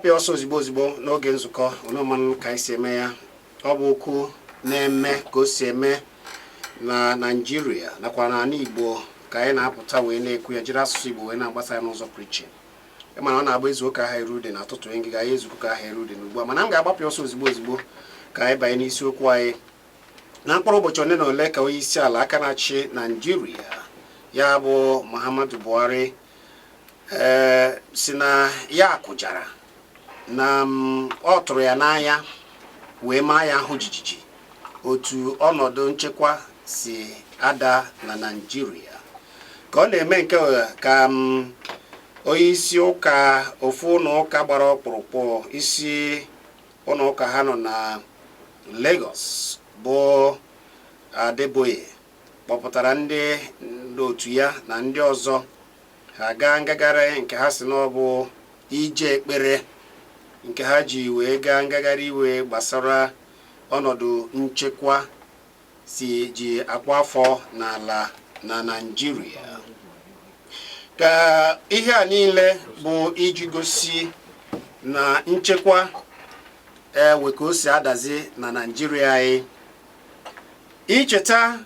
Ga-agbapụ ya ọsọ ozigbo ozigbo n'oge nzukọ onomanụ ka anyị si eme ya. Ọ bụ okwu na-eme ka o si eme na Naịjirịa nakwa n'ala Igbo ka anyị na-apụta wee na-ekwu ya, jiri asụsụ Igbo wee na-agbasa ya n'ụzọ pụrụ iche. Mana ọ na-agba ezu ụka ha eru ude na atụtụ ngịga ya ezukọ ka ha eru ude n'ugbu a. Mana m ga-agbapụ ya ọsọ ozigbo ozigbo ka anyị banye n'isiokwu anyị. Na mkpụrụ ụbọchị ole na ole ka onye isi ala aka na-achị Naịjirịa, ya bụ Muhammadu Buhari, ee si na ya kụjara na ọ tụrụ ya n'anya wee maa ya ahụ jijiji otu ọnọdụ nchekwa si ada na Naịjirịa. Ka ọ na-eme nke ka onye isi ụka ofu ụlọ ụka gbara ọkpụrụkpụ, isi ụlọ ụka ha nọ na Lagos, bụ Adeboye, kpọpụtara ndị otu ya na ndị ọzọ ha gaa ngagharị nke ha si na ọ bụ ije ekpere nke ha ji wee gaa ngagharị iwe gbasara ọnọdụ nchekwa si ji akwa afọ n'ala na Naịjirịa. Ka ihe a niile bụ iji gosi na nchekwa ewe ka o si adazi na Naịjirịa anyị. Icheta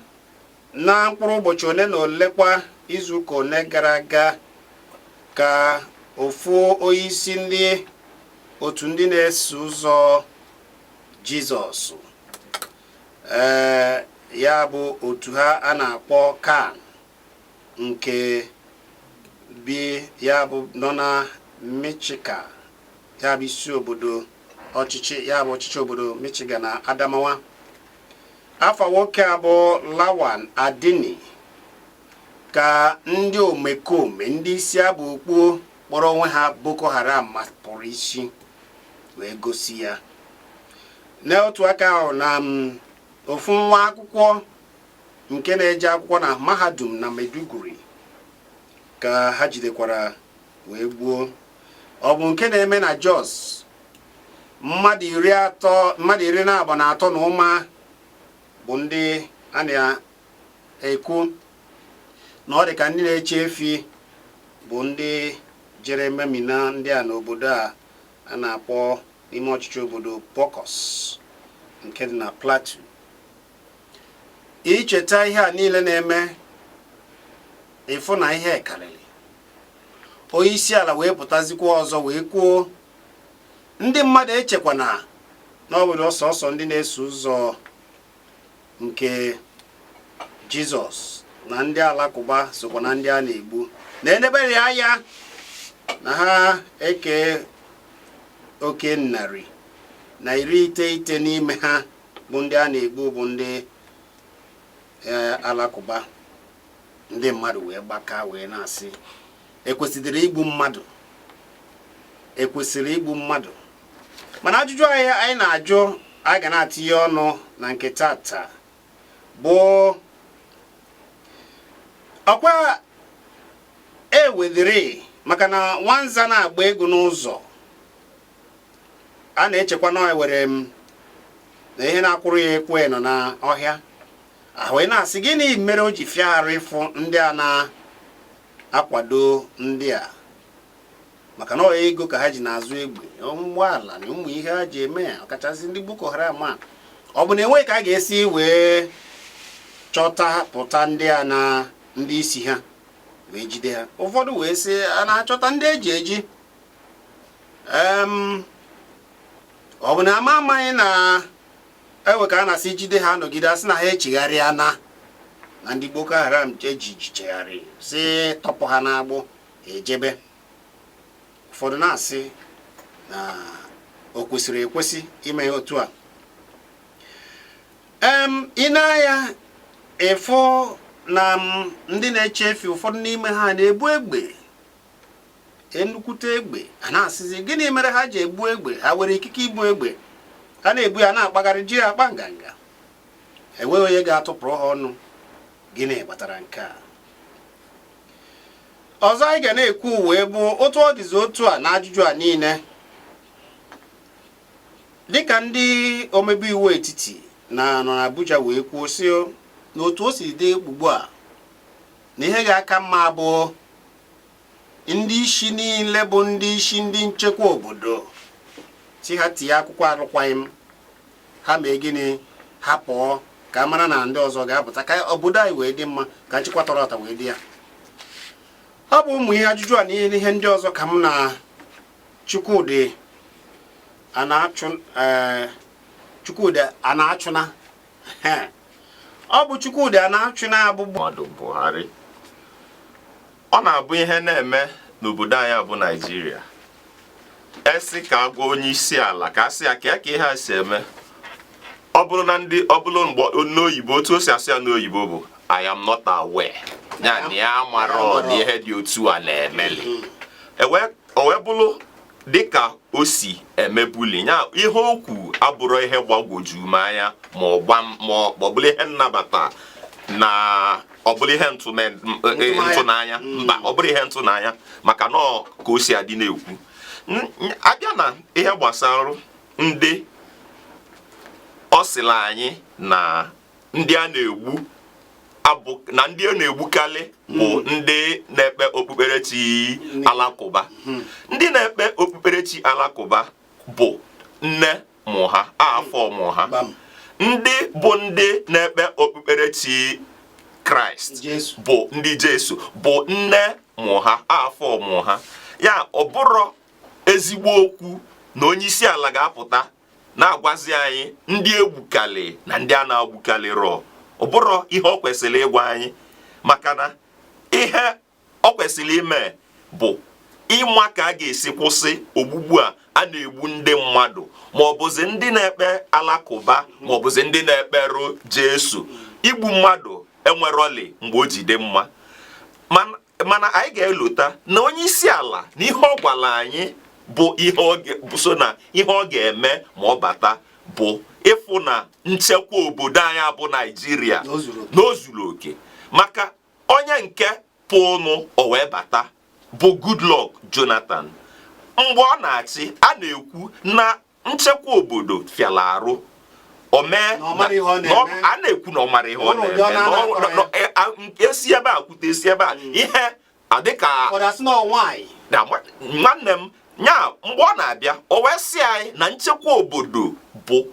na mkpụrụ ụbọchị ole na ole kwa izuụka ole gara aga ka ofu onyeisi ndị otu ndị na-eso ụzọ Jizọs, ee ya bụ otu ha a na-akpọ CAN, nke bi ya bụ nọ na Michika, ya bụ isi obodo ọchịchị, ya bụ ọchịchị obodo Michigan na Adamawa. Afa nwoke a bụ Lawan Andimi, ka ndị omekome ndị isi abụ okpu kpọrọ onwe ha Boko Haram mapụrụ isi wee gosi ya. N'otu aka ahụ na ofu nwa akwụkwọ nke na-eje akwụkwọ na mahadum na Maiduguri ka ha jidekwara wee gbuo. Ọ bụ nke na-eme na Jos, mmadụ 30, mmadụ 23 na ụma bụ ndị a na-ekwu na ọ dị ka ndị na-eche efi bụ ndị jere memina ndị a n'obodo a a na-akpọ n'ime ọchịchị obodo Bokkos nke dị na Plateau. Icheta ihe a niile na-eme, ịfụ na ihe karịrị. Onye isi ala wee pụtazikwa ọzọ wee kwuo, ndị mmadụ echekwana na ọ bụrụ ọsọsọ ndị na-eso ụzọ nke Jizọs na ndị alakụba sokwa na ndị a na-egbu, na enebere ya anya na ha eke oke 190 n'ime ha bụ ndị a na-egbu bụ ndị alakụba. Ndị mmadụ wee gbaka wee na-asị, ekwesịrị igbu mmadụ? Ekwesịrị igbu mmadụ? Mana ajụjụ anyị anyị na-ajụ, anyị ga na-atinye ọnụ na nke tata bụ ọkwa ewedịrị maka na nwanza na-agba egwu n'ụzọ a na-echekwa na ewere m na ihe na-akwụrụ ya ekwe nọ n'ọhịa ahụ. Wee na-asị, gịnị mere o ji fịa arụ ịfụ ndị a na-akwado ndị a? Maka na ọ ego ka ha ji na-azụ egbe, ụgbọala na ụmụ ihe ha ji eme ya, ọkachasị ndị Boko Haram a. Ọ bụ na enweghị ka a ga-esi wee chọta pụta ndị a na ndị isi ha wee jide ha? Ụfọdụ wee sị a na-achọta ndị eji eji. Ọ bụ na ama amaghị na ewe ka a na-asị jide ha, nọgide asị na ha echegharịa na ndị Boko Haram eji chegharị si tọpụ ha n'agbụ ejebe. Ụfọdụ na-asị na o kwesịrị ekwesị ime otu a. Ị na-anya ịfụ na ndị na-eche efi, ụfọdụ n'ime ha na-ebu egbe, nnukwute egbe. A na-asịzi, gịnị mere ha ji egbu egbe? Ha nwere ikike igbu egbe? Ha na-ebu ya na-akpagharị, ji akpa nganga, enweghị onye ga-atụpụrụ ha ọnụ. Gịnị kpatara nke a? Ọzọ anyị ga na-ekwu wee bụ otu ọ dịzi otu a na ajụjụ a niile, dịka ndị omebe iwu etiti na nọ n'Abuja wee kwuo sị na otu o si dị ugbu a, na ihe ga-aka mma bụ ndị isi niile bụ ndị isi ndị nchekwa obodo. Si ha tinye akwụkwọ arụkwaghịm, ha mee gịnị, ha pụọ ka a mara na ndị ọzọ ga-apụta, ka obodo anyị wee dị mma, ka nchekwa tọrọ atọ wee dị ya. Ọ bụ ụmụ ihe ajụjụ a na ihe ndị ọzọ ka m na Chukwudị a na-achụ, Chukwudị a na-achụna. Ọ bụ Chukwudị a na-achụna abụbụ Muhammadu Buhari. Ọ na-abụ ihe na-eme n'obodo anyị bụ Naijiria, esi ka agwa onye isi ala, ka a sị ya ka ka ihe a si eme. Ọ bụrụ na ndị ọ bụrụ mgbe n'oyibo, otu o si asụ ya n'oyibo bụ "I am not aware", ya na ya amarọ na ihe dị otu a na-emeli. O wee bụrụ dịka o si emebuli ya, ihe okwu abụrụ ihe gbagwoju m anya, ma ọ gba ma ọ bụrụ ihe nnabata na ọ bụrụ ihe ntụnanya. Mba, ọ bụrụ ihe ntụnanya, maka na ọ ka o si adị na-ekwu. Abịa na ihe gbasara ndị ọ sịrị anyị na ndị a na-egbu abụ na ndị a na-egbukarị bụ ndị na-ekpe okpukperechi Alakụba. Ndị na-ekpe okpukperechi Alakụba bụ nne mụ ha, afọ mụ ha. Ndị bụ ndị na-ekpe okpukperechi Kraịst bụ ndị Jesu bụ nne mụ ha, afọ mụ ha. Ya ọ bụrụ ezigbo okwu na onye isi ala ga-apụta na-agwazi anyị ndị egbukalị na ndị a na-agbukalịrọ, ọ bụrụ ihe ọ kwesịrị ịgwa anyị, maka na ihe ọ kwesịrị ime bụ ịma ka a ga-esi kwụsị ogbugbu a a na-egbu ndị mmadụ, ma ọ bụzi ndị na-ekpe Alakụba, ma ọ bụzi ndị na-ekperụ Jesu. Igbu mmadụ enwerọli mgbe o ji dị mma. Mana anyị ga-elota na onye isi ala na ihe ọ gwara anyị bụ ihe ọ so na ihe ọ ga-eme ma ọ bata bụ ịfụ na nchekwa obodo anyị bụ Naijiria na o zuru oke. Maka onye nke pụnụ o wee bata bụ Goodluck Jonathan, mgbe ọ na-achị, a na-ekwu na nchekwa obodo fịara arụ o mee. A na-ekwu na ọ mara ihe ọ na-eme, esi ebe a kwute, esi ebe a ihe adịka nwanne m nya. Mgbe ọ na-abịa, o wee sị anyị na nchekwa obodo bụ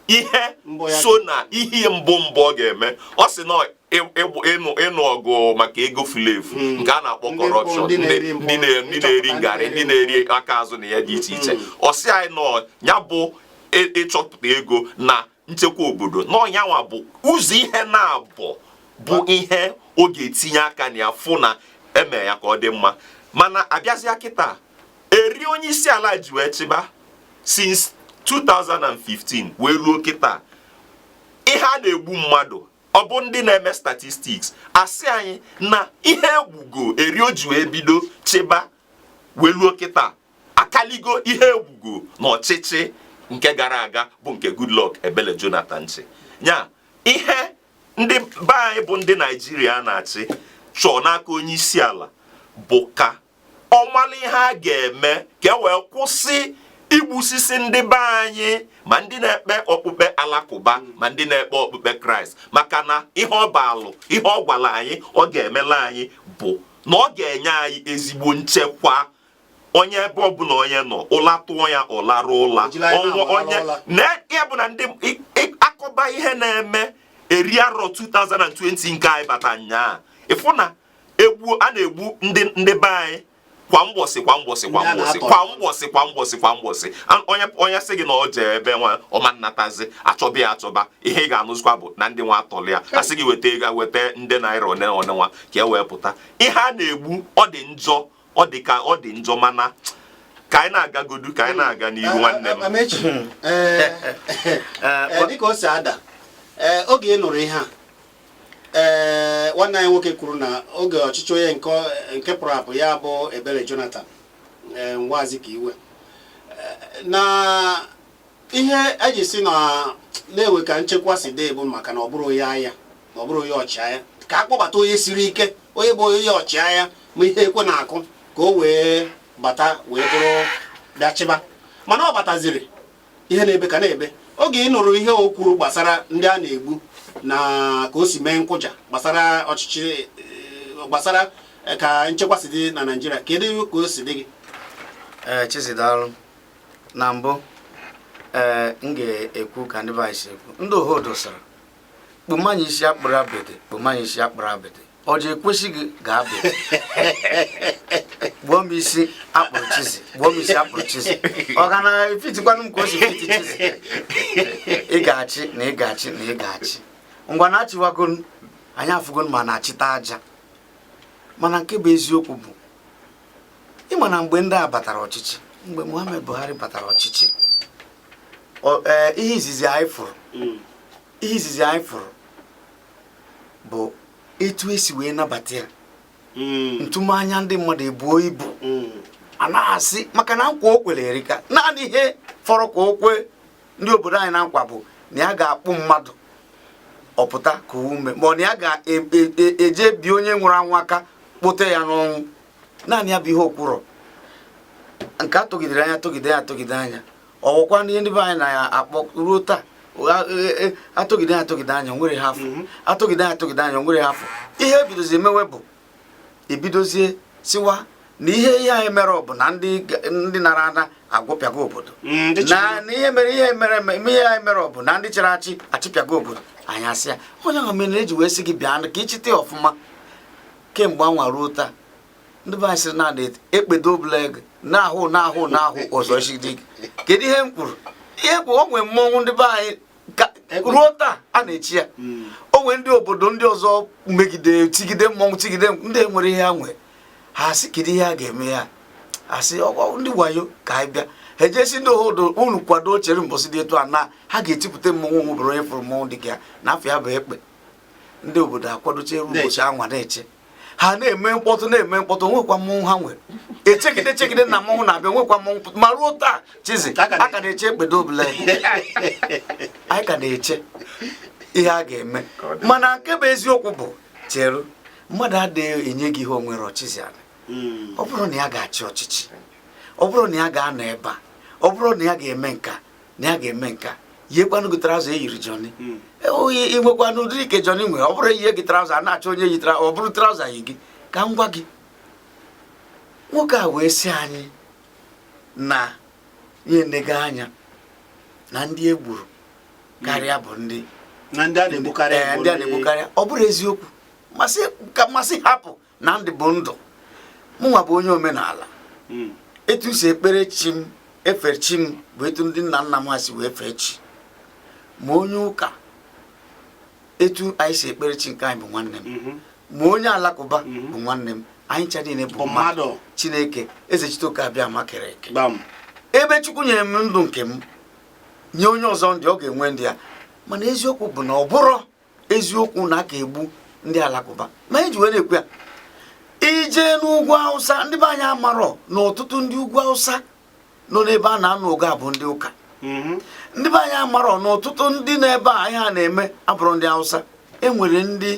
ihe so na ihe mbụ mbụ ọ ga-eme. Ọ sị na ịnụ ọgụ maka ego furu efu, nke a na-akpọ corruption, ndị na-eri ngarị, ndị na-eri aka azụ na ihe dị iche iche. Ọ sị anyị nọ ya bụ ịchọpụta ego na nchekwa obodo, na ọnyanwa bụ ụzọ ihe na-abụ bụ ihe ọ ga-etinye aka na ya fụ na eme ya ka ọ dị mma. Mana abịazịa kịta, eri onye isi ala ji wee chịba since 2015 wee ruo kịta, ihe a na-egbu mmadụ, ọ bụ ndị na-eme statistics asị anyị na ihe egwugo eri o ji wee bido chịba wee ruo kịta akaligo ihe egwugo n'ọchịchị nke gara aga, bụ nke Goodluck Ebele Jonathan chi ya. Ihe ndị be anyị bụ ndị Naijiria na-achị chọọ n'aka onye isi ala bụ ka ọ mara ihe a ga-eme ka e wee kwụsị igbusisi ndị be anyị, ma ndị na-ekpe okpukpe Alakụba, ma ndị na-ekpe okpukpe Kraịst, maka na ihe ọ baalụ, ihe ọ gwara anyị ọ ga-emela anyị bụ na ọ ga-enye anyị ezigbo nchekwa. Onye ebe ọbụla onye nọ, ụla tụọ ya, ọ larụ ụla. Onye na ya bụ na ndị akọba ihe na-eme eri arọ 2020 nke anyị bata nyaa, ịfụ na egbu a na-egbu ndị be anyị kwa mgbọsị, kwa mgbọsị, kwa mgbọsị, kwa mgbọsị, kwa mgbọsị, kwa mgbọsị. Onye sị gị na ọ jee ebe nwa ọma nnatazi, achọba ya achọba, ihe ị ga-anụzikwa bụ na ndị nwa atọlụ ya, asị gị weta ego, weta nde naira one one nwa ka e wee pụta. Ihe a na-egbu, ọ dị njọ, ọ dị ka ọ dị njọ, mana ka anyị na-agagodu, ka anyị na-aga n'ihu, nwanne m. Amechi, dịka o si ada, oge ị nụrụ ihe a, nwanne anyị nwoke kwuru na oge ọchịchị onye nke pụrụ apụ, ya bụ Ebele Jonathan, Nwazi ka iwe na ihe eji si na na-ewe ka nchekwa si dị bụ maka na ọ bụrụ onye agha, na ọ bụrụ onye ọchịagha, ka a kpọbata onye siri ike, onye bụ onye ọchịagha ma ihe ekwe na-akụ, ka o wee bata wee bụrụ bịa chịba. Mana ọ bataziri, ihe na-ebe ka na-ebe. Oge ị nụrụ ihe o kwuru gbasara ndị a na-egbu na ka o si mee nkụja gbasara ọchịchị, gbasara ka nchekwa si dị na Naịjirịa, kedu ka o si dị gị? Ee, Chizidalụ, na mbụ Ee, m ga-ekwu ka ndị be anyị si ekwu. Ndị ohodo sịrị, kpụmanya isi akpụrụ abịdị, kpụmanya isi akpụrụ abịdị, ọ ji ekwesị gị ga-abịdị. Gbuo m isi akpụrụ chizi, gbuo m isi akpụrụ chizi, ọ ga na efitikwanụ m ka o si fiti chizi. Ị ga-achị na ị ga-achị na ị ga-achị. Ngwa na achịwagon, anyị afụgon ma na-achịta aja. Mana nke bụ eziokwu bụ, ịma na mgbe ndị a batara ọchịchị, mgbe Muhammad Buhari batara ọchịchị, ihe izizi anyị fụrụ, ihe izizi anyị fụrụ bụ etu esi wee nabata ya. Ntụmanya ndị mmadụ ebuo ibu. A na-asị maka na nkwa o kwere erika. Naanị ihe fọrọ ka o kwe ndị obodo anyị na nkwa bụ na ya ga-akpụ mmadụ ọpụta ka ume, ma ọ na ya ga-eje bi onye nwụrụ anwụ aka kpote ya n'ọnwụ. Naanị ya bụ ihe okwurọ nke a tụgidere anya, tụgide ya, tụgide anya, ọwụkwa ndị ndị be anyị na-akpọ ruo taa. Atụgide anya, atụgide anya, nwere ha afọ. Atụgide anya, atụgide anya, nwere ha afọ. Ihe ebidozie emewe bụ ebidozie siwa na ihe anyị mere bụ na ndị nara ana agwụpịago obodo. Ndị na na ihe mere, ihe mere eme, ihe anyị mere bụ na ndị chịrị achị achịpịago obodo anyị. Asị ya onye ahụ mere eji wee sị gị bịa ka ịchịta ya ọfụma kemgbe anwa ruo taa. Ndị be anyị sịrị na ekpedo obula ego na-ahụ na-ahụ na-ahụ ọzọ isi dị gị. Kedu ihe m kwuru? Ihe m kwuru, o nwee mmọnwụ ndị be anyị ka ruo taa a na-echi ya. O nwee ndị obodo ndị ọzọ megide tigide mmọnwụ, tigide ndị nwere ihe ha nwee. Ha sị kedu ihe a ga-eme ya? Asị ọgwọ ndị wayo ka anyị bịa. Ha ejesi ndị obodo unu kwado, chere mbọsị dị etu a na ha ga-etipụta mmọnwụ. Nwebere onye fụrụ mmọnwụ dị ka ya na afọ ya bụ ekpe. Ndị obodo akwadoche ruo ụbọchị anwa na-eche. Ha na-eme mkpọtụ, na-eme mkpọtụ, nwekwa mmọnwụ ha nwere. Echegide, chegide na mmọnwụ na-abịa, nwekwa mmọnwụ ma ruo taa. Chizi a ka na-eche ekpedo obula. Anyị ka na-eche ihe a ga-eme. Mana nke bụ eziokwu bụ, cheru, mmadụ adịghị enye gị ihe o nwere ọchịzi ala. Ọ bụrụ na ya ga-achị ọchịchị, ọ bụrụ na ya ga-anọ ebe a, ọ bụrụ na ya ga-eme nka, na ya ga-eme nka, yiekwanụ gị trouser eyiri Johnny. Oyi inwekwanụ ụdịrị ike Johnny nwere. Ọ bụrụ ihe gị trouser a na-achọ onye yi ọ bụrụ trouser yi gị. Ka m gwa gị, nwoke a wee sị anyị na ihe nega anya na ndị e gburu karịa bụ ndị na ndị a na-egbukarị. Ee, ndị a na-egbukarị. Ọ bụrụ eziokwu, masị ka masị hapụ na ndị bụ ndụ. Mụnwa bụ onye omenala. Etu si ekpere chi m, efe chi m, bụ etu ndị nna nna m ha si wee fee chi. Ma onye ụka, etu anyị si ekpere chi nke anyị bụ nwanne m. Ma onye alakụba bụ nwanne m. Anyị ncha niile bụ bụ mmadụ. Mmadụ. Chineke eze Chitoke abịa ma kere eke. Gbam. Ebe Chukwu nyere m ndụ nke m, nye onye ọzọ ndị ọ ga-enwe ndị ya. Mana eziokwu bụ na ọ bụrụ eziokwu na aka egbu ndị alakụba, ma anyị ji wee na-ekwu ya, ije n'ugwu Awụsa, ndị be anyị amarọ na ọtụtụ ndị ugwu Awụsa nọ n'ebe a na-anụ ụga bụ ndị ụka. Ndị be anyị amarọ na ọtụtụ ndị n'ebe a ihe a na-eme abụrụ ndị Awụsa. E nwere ndị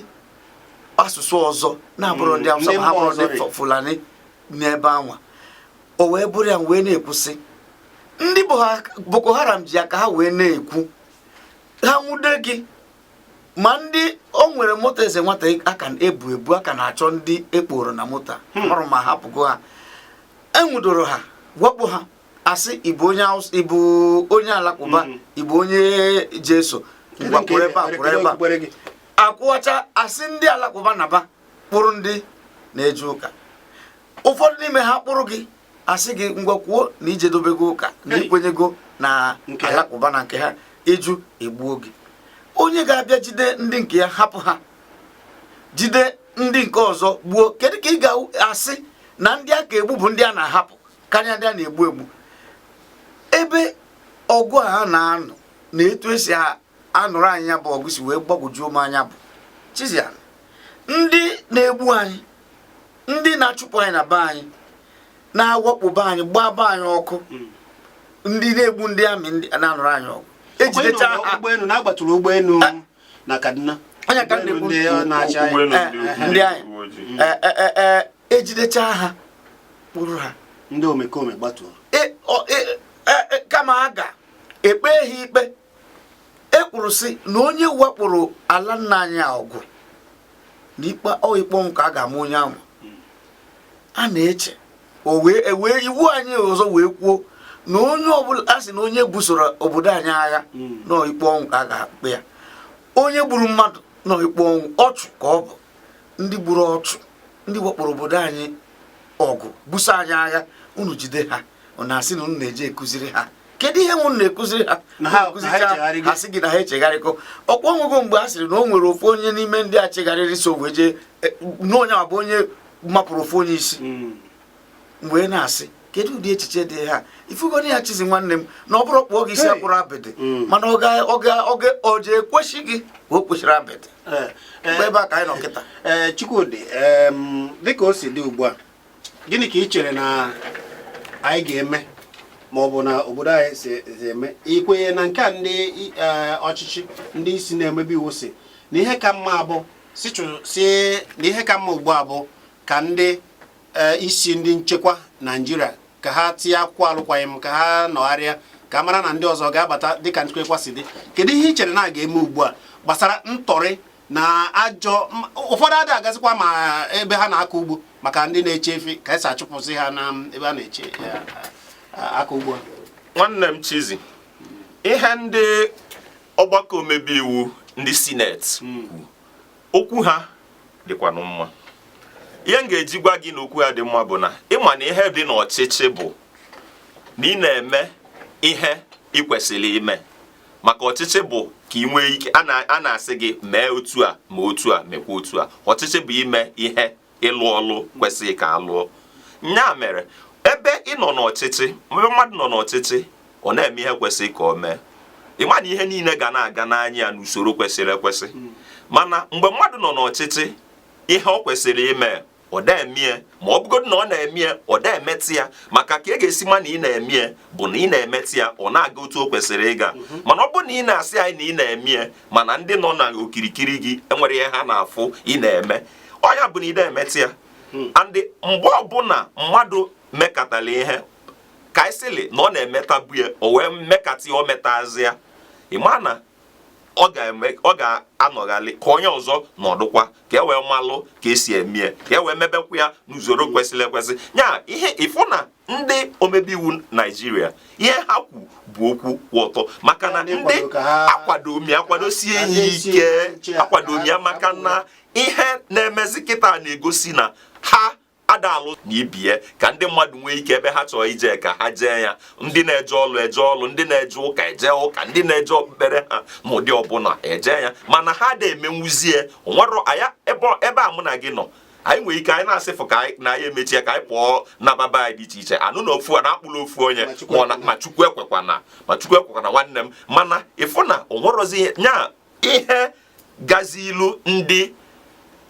asụsụ ọzọ na-abụrụ ndị Awụsa, ndị ma ha mba bụrụ ọzọ ndị rị. Fulani n'ebe anwa. O wee bụrụ ya wee na-ekwusị ndị Boko Haram ji aka ha wee na-ekwu ha nwude gị. Ma ndị o nwere moto eze nwata aka ebu ebu aka na-achọ ndị ekporo na moto a ọrụ ma hapụgo ha, enwudoro ha, wakpo ha, asị ịbụ onye Hausa, ịbụ onye alakụba, ịbụ onye Jeso, ngwa kwụrụ ebe a, kwụrụ ebe a. Okpukpere gị? Akwụwacha, asị ndị alakụba naba, kpụrụ ndị na-eje ụka. Ụfọdụ n'ime ha kpụrụ gị, asị gị ngwa kwuo na ijedobego ụka na Hey. ikwenyego na Nke ha. alakụba na nke ha, ịjụ egbuo gị. Onye ga-abịa jide ndị nke ya hapụ ha, jide ndị nke ọzọ gbuo, kedu ka ị ga-asị na ndị a ka egbu bụ ndị a na-ahapụ karịa ndị a na-egbu egbu? Ebe ọgụ a ha na-anọ na etu esi anụrụ anyị ya bụ ọgụ si wee gbagwojuo m anya bụ Chiziana, ndị na-egbu anyị, ndị na-achụpụ anyị na be anyị, na-awakpo be anyị, gbaa be anyị ọkụ, ndị na-egbu ndị amị, ndị na-anụrụ anyị ọgụ, ejidecha ha. Ụgbọelu na-agbatụrụ ụgbọelu na Kaduna. Onye ka m Ụgbọelu na-ekwu? ndị ọ na-achị anyị. Ụgbọelu Eh, ndị ndị anyị. uwe ojii. Ejidecha ha, kpụrụ ha. Ndị omekome gbatuo. Kama a ga-ekpe ha ikpe, e kwuru sị na onye wakporo ala nna anyị a ọgụ na ikpe ọ ikpe ọnwụ ka a ga-ama onye ahụ. A na-eche o wee ewee iwu anyị ọzọ wee kwuo Na onye ọbụla a sị na onye busoro obodo anyị agha nọ ikpe ọnwụ ka a ga-akpe ya. Onye gburu mmadụ nọ ikpe ọnwụ, ọchụ ka ọ bụ. Ndị gburu ọchụ, ndị wakporo obodo anyị ọgụ, buso anyị agha, unu jide ha, unu asị na unu na-eje ekuziri ha. Kedu ihe unu na-ekuziri ha? Na ha- Unu na ha kụzichaa, echegharịgo. ha sị gị na ha echegharịgo. Ọkwa onwego mgbe a sịrị na o nwere ofu onye n'ime ndị a chegharịrị so wee jee na onye a bụ onye mapụrụ ofu onye isi. Mgbe ị na-asị, kedu ụdị echiche dị ha ifugoni ya? Chizi nwanne m, na ọ bụrụ kpụọ gị isi Hey. akpụrụ abịdị, mana ọ ga ọ ga ọ ga ọ ji ekwesị gị ka o kwesịrị abịdị. Mgbe ebe a ka anyị nọ kịta. Ee, Chukwudị, dịka o si dị ugbu a, gịnị ka ị chere na anyị ga-eme, ma ọ bụ na obodo anyị si eme? Ikwenye na nke a ndị ọchịchị, ndị isi na-emebe iwu si na ihe ka mma bụ si si na ihe ka mma ugbu a bụ ka ndị isi ndị nchekwa Naijiria ka ha tinye akwụkwọ alụkwaghịm, ka ha nọgharịa, ka a mara na ndị ọzọ ga-abata dịka nchekwa si dị? Kedu ihe ị chere na a ga-eme ugbu a gbasara ntọrị na ajọ ụfọdụ adịghị agazikwa ma ebe ha na-akọ ugbo, maka ndị na-eche efi, ka esi achụpụsị ha na ebe a na-eche akọ ugbo ha? Nwanne m Chizi, ihe ndị ọgbakọ omebe iwu, ndị sineti kwu, okwu ha dịkwanụ mma. Ihe m ga-eji gwa gị na okwu ha dị mma bụ na ịma na ihe dị n'ọchịchị bụ na ị na-eme ihe ị kwesịrị ime, maka ọchịchị bụ ka ị nwee ike a na-asị gị mee otu a, ma otu a, mekwa otu a. Ọchịchị bụ ime ihe, ịlụ ọlụ kwesịrị ka a lụọ. Nya mere ebe ị nọ n'ọchịchị, ebe mmadụ nọ n'ọchịchị, ọ na-eme ihe kwesịrị ka ọ mee, ịma na ihe niile ga na-aga n'anya ya n'usoro kwesịrị ekwesị. Mana mgbe mmadụ nọ n'ọchịchị, ihe ọ kwesịrị ime ọ da-emie, ma ọ bụgodu na ọ na-emie, ọ da-emetụ ya. Maka ka ị ga-esi ma na ị na-emie bụ na ị na-emetụ ya, ọ na-aga otu o kwesịrị ịga. Mana ọ bụrụ na ị na-asị anyị na ị na-emie, mana ndị nọ na okirikiri gị enwere ihe ha na-afụ ị na-eme, ọ ya bụ na ị na-emetụ ya. And mgbe ọbụla mmadụ mekatara ihe, ka anyị sịrị na ọ na-emetabu ya, o wee mekata ya, o metazi ya, ị ma na ọ ga-eme, ọ ga-anọghalị ka onye ọzọ nọdụkwa, ka e wee malụ ka esi eme, ka e wee mebekwa ya n'usoro kwesịrị ekwesị. Ya ihe ịfụ na ndị omebe iwu Naijiria, ihe ha kwu bụ okwu kwụ ọtọ, maka na Ndị ndị kwado ka ha- akwado omi akwadosie ka ya ndị isi ike nche a- akwado omi ya, ha- maka ha- na ihe na-emezi kịta na-egosi na ha adalụ na ibie ka ndị mmadụ nwee ike ebe ha chọrọ ije ka ha jee ya. Ndị na-eje ọlụ eje ọlụ, ndị na-eje ụka eje ụka, ndị na-eje okpukpere ha n'ụdị ọbụla eje ya, mana ha da emenwuzie onwero anya ebe a mụ na gị nọ. Anyị nwere ike anyị na-asịfụ ka anyị na anyị emechie, ka anyị pụọ na baba anyị dị iche iche, anụ na ofu na akpụrụ ofu onye. Ma Chukwu ma ọ na- ekwena. Ma Chukwu ekwekwana, nwanne m. Mana ịfụ na onwerozi ihe nya ihe gazilu ndị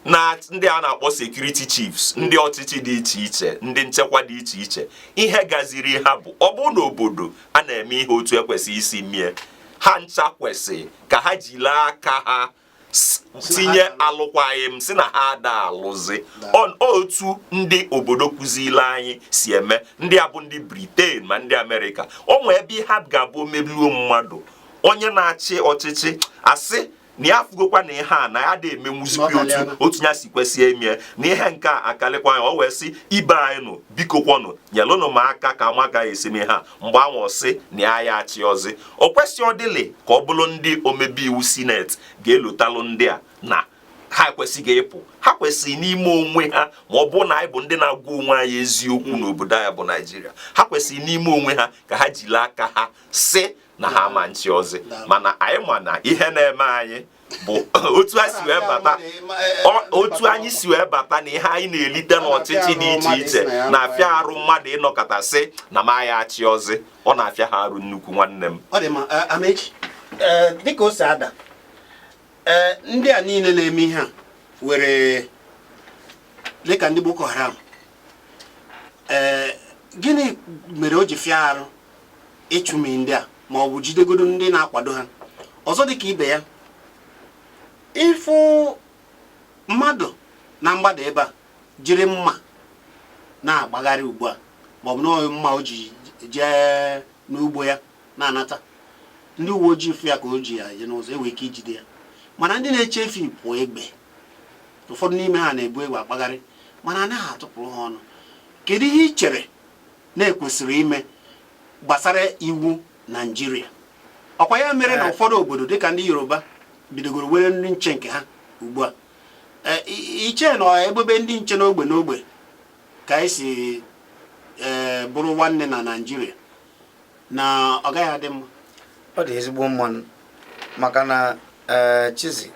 na ndị a na-akpọ security chiefs, ndị ọchịchị dị iche iche, ndị nchekwa dị iche iche, ihe gaziri ha bụ ọ bụrụ na obodo a na-eme ihe otu ekwesịghị isi mie, ha ncha kwesị ka ha jiri aka ha tinye alụkwaghịm, si na ha ada alụzi. Otu ndị obodo kụziri anyị si eme, ndị a bụ ndị Britain ma ndị Amerịka, o nwee ebe ihe ga-abụ omegbuo mmadụ, onye na-achị ọchịchị asị na ya afụgokwa na ihe a na ya da emenwuzikwa Na ọ kalịala. otu ya si kwesị emie, na ihe nke a akalịkwa anyị, o wee sị ibe anyị nụ, biko kwọnụ, nyelụnụ m aka ka amaka esi m ihe a. Mgbe anwa sị na ya ya achị ọzị, o kwesị ọdịlị ka ọ bụrụ ndị omebe iwu sineti ga-elotalụ ndị a na ha ekwesịghị ịpụ. Ha kwesịrị n'ime onwe ha, ma ọ bụrụ na anyị bụ ndị na-agwa onwe anyị eziokwu n'obodo anyị bụ Naijiria, ha kwesịrị n'ime onwe ha ka ha jiri aka ha sị na ha ama nchi ọzị. Mana anyị ma na ihe na-eme anyị bụ otu anyị si wee bata, otu anyị si wee bata na ihe anyị na-elite n'ọchịchị dị iche iche na-afịa arụ mmadụ ịnọkọta sị na ma ya achị ọzị. Ọ na-afịa ha arụ nnukwu, nwanne m. Ọ dị mma. Amechi, dịka o si ada, ndị a niile na-eme ihe a were dịka ndị Boko Haram, gịnị mere o ji fịa arụ ịchụmi ndị a, ma ọ bụ jidegodo ndị na-akwado ha? Ọzọ dịka ibe ya, ịfụ mmadụ na mgbada ebe a jiri mma na-agbagharị ugbu a, ma ọ bụ na mma o ji jee n'ugbo ya na-anata, ndị uwe ojii fụ ya ka o ji ya eje n'ụzọ, enwere ike ijide ya. Mana ndị na-eche efi pụọ egbe, ụfọdụ n'ime ha na-ebu egbe akpagharị, mana anaghị atụpụrụ ha ọnụ. Kedu ihe ị chere na-ekwesịrị ime? Gbasara iwu Naijiria, ọkwa ya mere na ụfọdụ obodo dịka ndị Yoruba bidogoro were ndị nche nke ha ugbu a. Iche na ebebe ndị nche n'ogbe n'ogbe ka anyị si bụrụ nwanne na Naijiria, na ọ gaghị adị mma? Ọ dị ezigbo mma, maka na Chizi,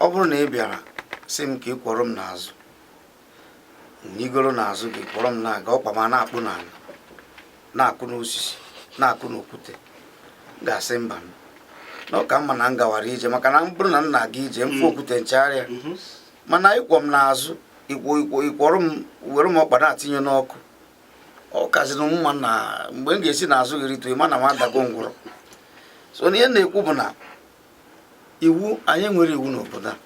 ọ bụrụ na ị bịara sị m ka ị kwọrọ m n'azụ, nyigoro n'azụ gị kwọrọ m na-aga, ọkpa ma na-akpụ n'ala, na-akụ n'osisi, na-akụ n'okwute, m ga-asị mba, na ọ ka mma na m gawara ije, maka na m bụrụ na m na-aga ije mfụ okwute nchagharịa. Mana ịkwọ m n'azụ, ịkwọ ịkwọ ịkwọrọ m, were m ọkpa na-atinye n'ọkụ, ọ kaziri m mma na mgbe m ga-esi n'azụ gị rituo, ma na m adago ngwụrọ. So ihe m na-ekwu bụ na iwu, anyị nwere iwu n'obodo a.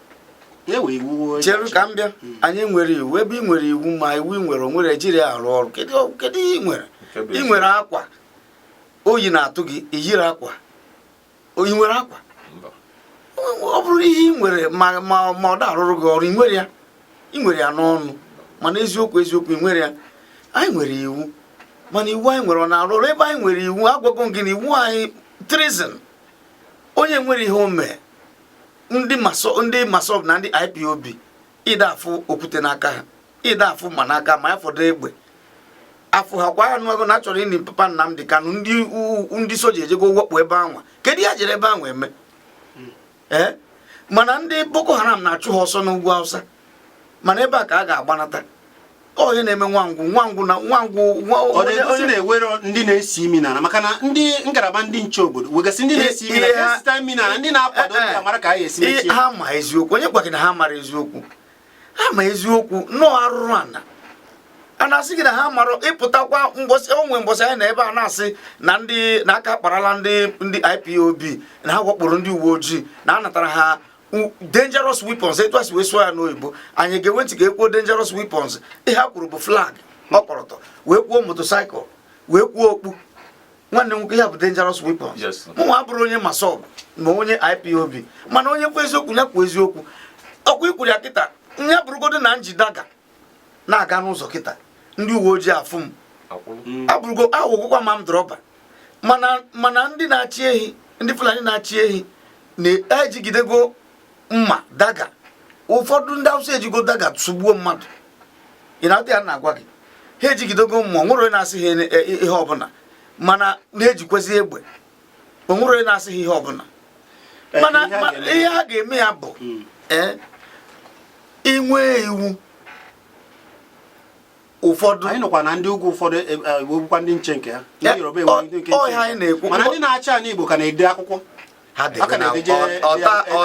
Ewe iwu. Cheru ka m bịa. Anyị nwere iwu. Ebe ị nwere iwu, ma iwu ị nwere, o nwere ejiri ya arụ ọrụ. Kedu ihe ị nwere? Nke bụ Ị nwere akwa, oyi na-atụ gị, iyiri akwa. Ị nwere akwa? Mba. Ọ bụrụ ihe ị nwere, ma ọ da arụrụ gị ọrụ, ị nwere ya, ị nwere ya n'ọnụ, mana eziokwu eziokwu, ị nwere ya. Anyị nwere iwu, mana iwu anyị nwere, ọ na-arụ ọrụ? Ebe anyị nwere iwu, agwago m gị na iwu anyị treason. Onye nwere ihe o mee, ndị MASSOB na ndị IPOB, ịda afụ okwute n'aka ha, ịda afụ ma n'aka ma ya fọdụ egbe afụ ha kwa anụ ego na achọrọ ịnị papa Nnamdi Kanu. Ndị soja ejego wekpu ebe anwa. Kedu ihe jere ebe anwa eme? Ee, mana ndị Boko Haram na-achụ ha ọsọ n'ugwu Hausa, mana ebe a ka a ga-agbanata. Onye na-eme nwangwu nwangwu na nwangwu Ọ na-egosi na-ewere ndị na-esi imi n'ala, maka na ndị ngalaba ndị nche obodo wegasị ndị na-esi imi na esita imi n'ala, ndị na-akwado ndị amara ka a ga-esi mechie. Ha ma eziokwu. Onye gwa gị na ha mara eziokwu? Ha ma eziokwu. Nnọọ arụrụ ana a na-asị gị na ha mara. Ịpụtakwa mbọsị onwe mbọsị anyị na ebe a na-asị na ndị na-aka akparala ndị IPOB, na ha wakporo ndị uwe ojii, na a natara ha dangerous weapons, etu a si wee sụọ ya n'oyibo. Anyị ga-enwe ntị ka ekwuo dangerous weapons. Ihe ha kwuru bụ flag, ọkọlọtọ, wee kwuo motorcycle, wee kwuo okpu. Nwanne m nwoke, ya bụ dangerous weapons? Yes, sir. Mụnwa abụrụ onye MASSOB ma onye IPOB, mana onye kwu eziokwu, ya kwuo eziokwu. Ọkwa ikwuru ya kịta, nya bụrụgodo na njidaga na-aga n'ụzọ kịta, ndị uwe ojii afụ m, Akwụrụ. Abụrụgo awụgokwa ma m drọba. Mana ndị na-achị ehi, ndị Fulani na-achị ehi na-ejigidego mma dagger. Ụfọdụ ndị Awụsa ejigo dagger sugbuo mmadụ. Ị na-adị ya na-agwa gị, ha ejigidego mma. Onwere onye na-asị ha ihe ọbụla, mana na-ejikwezi egbe. Onwere onye na-asị ha ihe ọbụla. Mana ihe a ga-eme- ihe a ga-eme ya bụ inwe iwu ụfọdụ. Anyị nọkwa na ndị ugwu ụfọdụ ewegbukwa ndị nche nke ha. Ndị Yoruba enwe ndị nke ọ nche. ihe anyị na-ekwu. Mana ndị na-achị anyị Igbo ka na-ede akwụkwọ. Ha Aka na-edeje-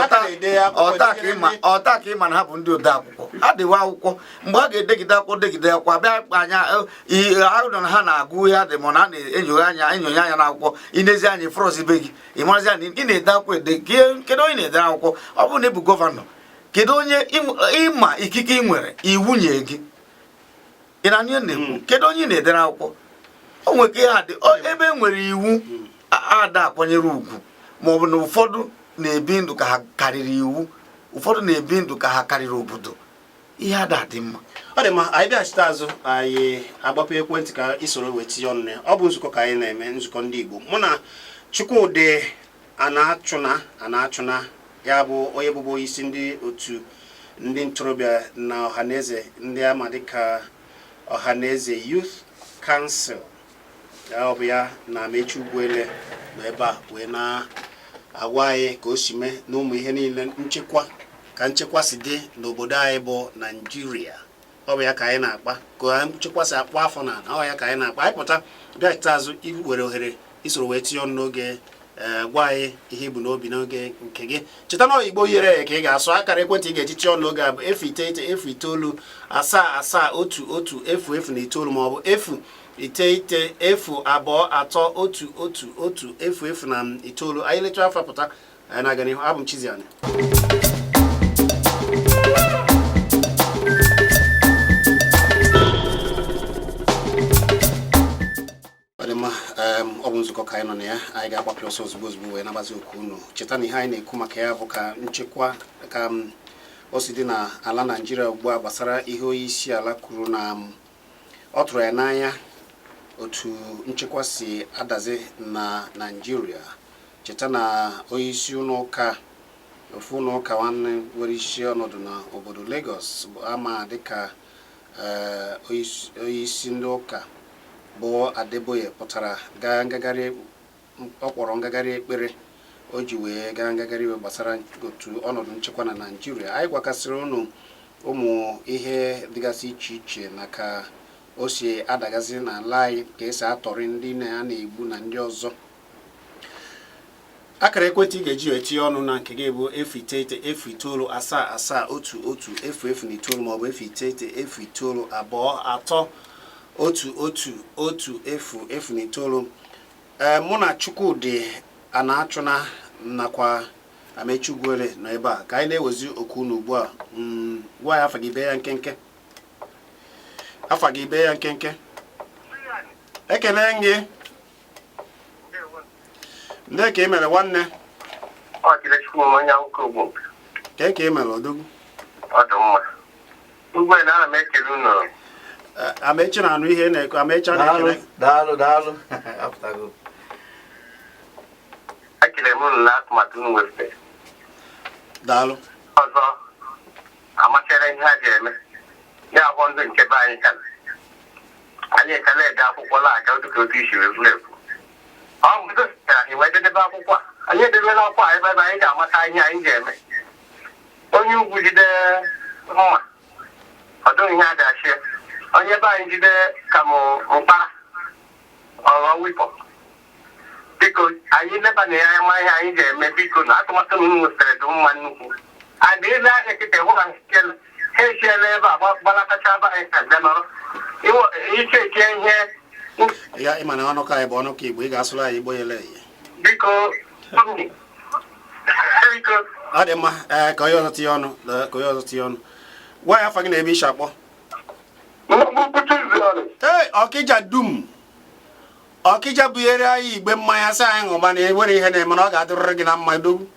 aka na-ede akwụkwọ ọta ka dejere ịma ọta ka ịma na ha bụ ndị ode akwụkwọ. Ha dewe akwụkwọ, mgbe a ga-edegide akwụkwọ, degide akwụkwọ, abịa anya ahụ na ha na-agụ ihe dị, ma na a na-enyonye anya, enyonye anya n'akwụkwọ. Inezi anya ifrọzi be gị, ị marazi anya ị na-ede akwụkwọ ede. Kedu onye na-ede akwụkwọ? Ọ bụrụ na ị bụ gọvanọ, kedu onye ịma ikike ị nwere iwu nye gị? Ị na-anụ ihe m na-ekwu? Kedu onye ị na-edere akwụkwọ? O nwere ka ihe a dị. Ebe e nwere iwu ada akwanyere ugwu, ma ọ bụ na ụfọdụ na-ebi ndụ ka ha karịrị iwu, ụfọdụ na-ebi ndụ ka ha karịrị obodo, ihe ada adị mma. Ọ dị mma. Anyị bịachite azụ, anyị agbapụ ekwentị ka isoro wee tinye ọnụ ya. Ọ bụ nzukọ ka anyị na-eme, nzukọ ndị Igbo. Mụ na Chukwudị Anachụna Anachụna, ya bụ onye bụbu onye isi ndị otu ndị ntorobịa na Ọhaneze, ndị ama dịka Ọhaneze Youth Council, ya ọ bụ ya na Amechi Ugwuele nọ ebe a wee na-agwa anyị ka o si mee na ụmụ ihe niile nchekwa, ka nchekwa si dị n'obodo anyị bụ Naijiria. Ọ bụ ya ka anyị na-akpa, ka nchekwa si akpụ afọ n'ala. Ọ ya ka anyị na-akpa. Anyị pụta bịachite azụ, iwere ohere isoro wee tinye ọnụ n'oge, gwa anyị ihe ibu n'obi n'oge nke gị. Cheta na Igbo yere ya ka ị ga-asụ. Akara ekwentị ị ga-eji tinye ọnụ n'oge a bụ 098 09 77 11 00 9, ma ọ bụ 099 02 11 1 00 9. Anyị lechaa afọ pụta, anyị na-aga n'ihu. Abụ m Chiziani. Ọ dị mma. Ọ bụ nzukọ ka anyị nọ na ya. Anyị ga-agbapụ ọsọ ozugbo ozugbo wee nabazi okwu unu. Cheta na ihe anyị na-ekwu maka ya bụ ka nchekwa ka o si dị na ala Naijiria ugbu a, gbasara ihe onye isi ala kwuru na ọ tụrụ ya n'anya. Otu nchekwa si adazi na Naịjirịa. Cheta na onyeisi ụlọ ụka, ofu ụlọ ụka nwanne nwere isi ọnọdụ na obodo Lagos bụ ama dịka onyeisi ndị ụka bụ Adeboye pụtara gaa ngagharị, ọ kpọrọ ngagharị ekpere o ji wee gaa ngagharị iwe gbasara otu ọnọdụ nchekwa na Naịjirịa. Anyị gwakasịrị unu ụmụ ihe dịgasị iche iche na ka o si adagazi n'ala anyị, ka esi atọrị ndị na a na-egbu na ndị ọzọ. Akara ekwentị ị ga-eji etinye ọnụ na nke gị bụ 09 09 77 11 00 9, maọbụ 09 09 23 11 1 0 09. Ee, mụ na Chukwudị a na-achụna nakwa Amechi Ugwuele nọ ebe a ka anyị na-ewezi okwu unu ugbu a. Gwa ya afa gị, bee ya nkenke. Afa gị, bee ya nkenke. Ekele gị. Ndị ka ị mere, nwanne? Ọ dịrị Chukwu onye akwụkwọ ugbo. Ka ị mere, odogwu? Ọ dị mma. Ugbu a na ana m ekele unu. Amechi na-anụ ihe na-ekwu. Amechi a Daalụ. na-ekele. Daalụ, daalụ, apụtago. Ekele m unu na atụmatụ unu wepụtara. Daalụ. Ọzọ amachara ihe ha ji eme ya abụọ ndị nke be anyị ka anyị ekele ede akwụkwọ na-aga dịka otu isi wee bụrụ ekwu. Ọ bụ gosipụtara anyị wee dedebe akwụkwọ a. Anyị edebela akwụkwọ a ebe anyị ga-amata ihe anyị ga-eme. Onye ugwu jide mma, ọ dịghị ihe a ga-achị ya. Onye be anyị jide ka m mkpara ọghọ wipọ. Biko, anyị lebanye anya ma ihe anyị ga-eme. Biko, na atụmatụ na unu nwetara dị mma nnukwu. And ile anya kịta hụ na ha echiela ebe a gbalatacha be anyị ka bịa nọrọ iche eche ihe. Ya ịma na ọnụkọ anyị bụ ọnụkọ Igbo, ị ga-asụrụ anyị Igbo yele eye. Biko, biko. Ọ dị mma. Ee, ka onye ọzọ tinye ọnụ. Ee, ka onye ọzọ tinye ọnụ. Gwa ya afa gị na ebe isi akpọ. Ee, Ọkịja dum, Ọkịja bunyere anyị igbe mmanya sị anyị ṅụba na enwere ihe na-eme na ọ ga-adịrịrị gị na mma, dogwu.